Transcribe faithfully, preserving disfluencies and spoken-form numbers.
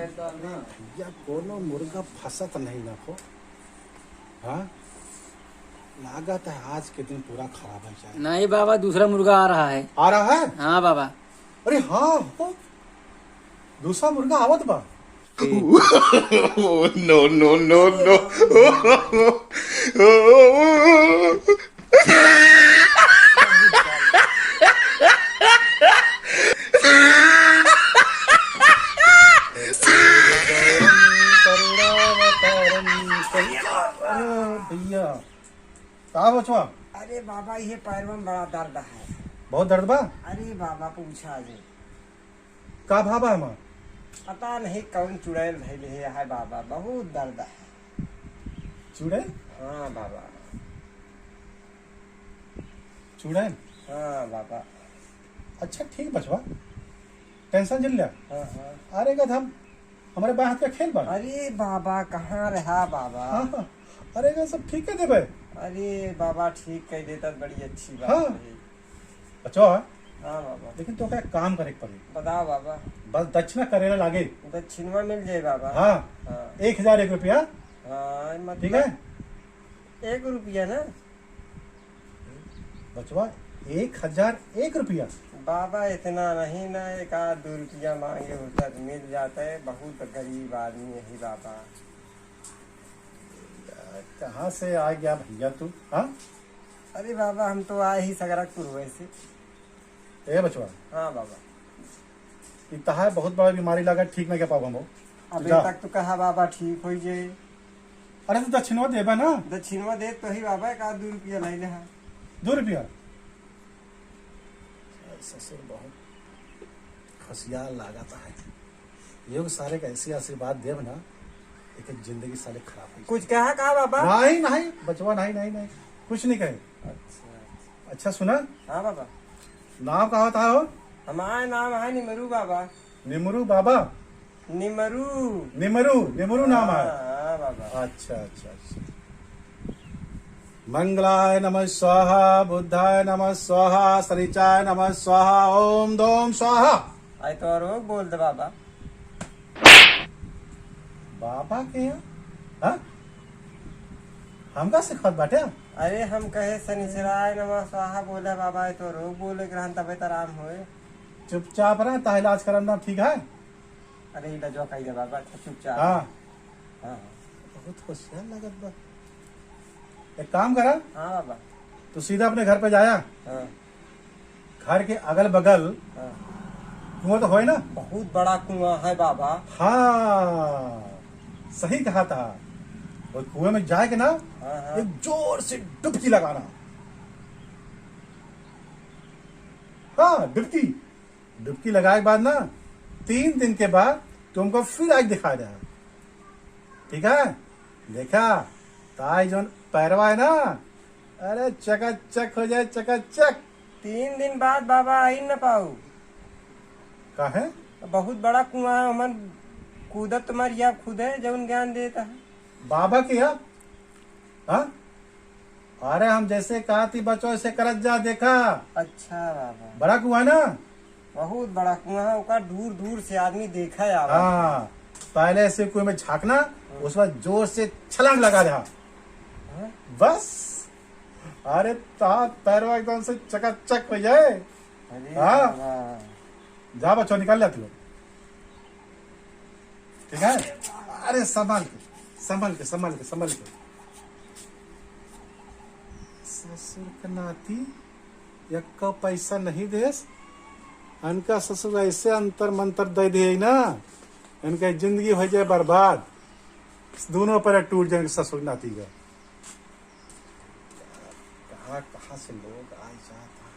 अरे भैया, कोनो मुर्गा फंसत नहीं ना को। हाँ, लागत है आज के दिन पूरा खराब है जाए। नहीं बाबा, दूसरा मुर्गा आ रहा है। आ रहा है? हाँ बाबा। अरे हाँ, हो, दूसरा मुर्गा आवत बा। No, no, no, no। अरे भैया, का बचवा? अरे बाबा, ये पैरवा में बड़ा दर्द है। बहुत दर्द बा? अरे बाबा, पूछा जे। का भा बा हमार? पता नहीं कौन चुड़ैल धैले है, है बाबा, बहुत दर्द है। चुड़ैल? हाँ बाबा। चुड़ैल? हाँ बाबा। अच्छा ठीक बचवा, tension जिन लिया। हाँ, हाँ। अरे का हम, हमारे बाएं हाथ का खेल बा। अरे बाबा, कहाँ रहा बाबा? हाँ, हाँ। अरे का सब ठीक कर देबे। अरे बाबा, ठीक कर देता तो बड़ी अच्छी बात हाँ। है। अच्छा। हाँ बाबा। लेकिन तो का काम करे के पड़ी। बताओ बाबा। बस दक्षिणा करेला लागे। दक्षिणवा मिल जाए बाबा। हाँ। हाँ। एक हजार एक रुपया। हाँ, मतलब ठीक है। एक रुपया ना? बचवा, एक हजार एक रुपया। बाबा, इतना नहीं ना, एक आध दो रुपया मांगे होता तो मिल जाता है, बहुत गरीब आदमी है बाबा। कहाँ से आ गया भैया तू, हाँ? अरे बाबा, हम तो आए ही सगरकपुर वैसे। ए बचवा। हाँ बाबा। ई तहार बहुत बड़ा बीमारी लगा, ठीक नहीं कर पाबो हम। अबे जा। तक तो कहा बाबा ठीक हो जाए। अरे तू दक्षिणवा देबे ना? दक्षिणवा दे तो ही बाबा, एक आध दो रुपया लाई ले हाँ। दो रुपया? ससुर बहुत होशियार लागत है। योग सारे का ऐसी आशीर्वाद देव ना, एक जिंदगी साले खराब हो कुछ कहा का बाबा? नहीं, नहीं, बचवा, नहीं, नहीं, नहीं, कुछ नहीं कहे। अच्छा। अच्छा, सुना? हाँ बाबा। नाम का होता हो? हमारा नाम है निमरू बाबा। निमरू बाबा? निमरू। निमरू, निमरू नाम है? हाँ, हाँ बाबा। अच्छा, अच्छा, अच्छा। मंगलाय नमः स्वाहा, बुद्धाय नमः स्वाहा, शनिचाय नमः स्वाहा, ओम दोम स्वाहा। आई तो रोग बोल दे बाबा। बाबा के यहाँ? हाँ? हमका सिखावत बाटे? अरे हम कहे शनिचराय नमः स्वाहा बोले बाबा, आई तो रोग बोले के रहन तबे तो आराम होए। चुपचाप रह, ता इलाज करम ना ठीक है। अरे इलाजवा कही दे बाबा, अच्छा चुपचाप। हाँ। हाँ, हाँ। बहुत होशियार लागत बा। एक काम करा। हाँ बाबा। तू सीधा अपने घर पे जाया। हाँ। घर के अगल बगल हाँ। कुआं तो होए ना? बहुत बड़ा कुआं है बाबा। हाँ, सही कहा था। वो कुएं में जाए के ना, हाँ, हाँ। एक जोर से डुबकी लगाना। हाँ, डुबकी। डुबकी लगाए के बाद ना, तीन दिन के बाद तुमको फिर आके दिखा दे। ठीक है, देखा, ताई जौन पैरवा है ना, अरे चकाचक हो जाए, चकाचक। तीन दिन बाद बाबा आई न पाऊ। काहे? बहुत बड़ा कुआं है, हमन कूदत मर या खुदे जौन ज्ञान देता है। बाबा के यहाँ? हाँ? अरे हम जैसे कहा थी बचो, ऐसे करत जा, देखा। अच्छा बाबा। बड़ा कुआं ना? बहुत बड़ा कुआं है, ओका दूर दूर से आदमी देखा है आवा। हाँ, पहले से कुएं में झांकना, हम्म। उसके बाद जोर से छलांग लगा दे। हाँ? बस, अरे ता पैरवा एकदम से चकाचक हो जाए। अरे हाँ? बाबा। जा बच्चों, निकाल ले तू। ठीक है? अरे संभाल के, संभाल के, संभाल के, संभाल के। ससुर के नाती यक्का पैसा नहीं देस, इनका ससुर ऐसे अंतर मंतर दे दे ना, इनका जिंदगी हो जाए बर्बाद, दोनों पर टूट जाए ससुर नाती का। कहाँ, कहाँ से लोग आए जात हैं।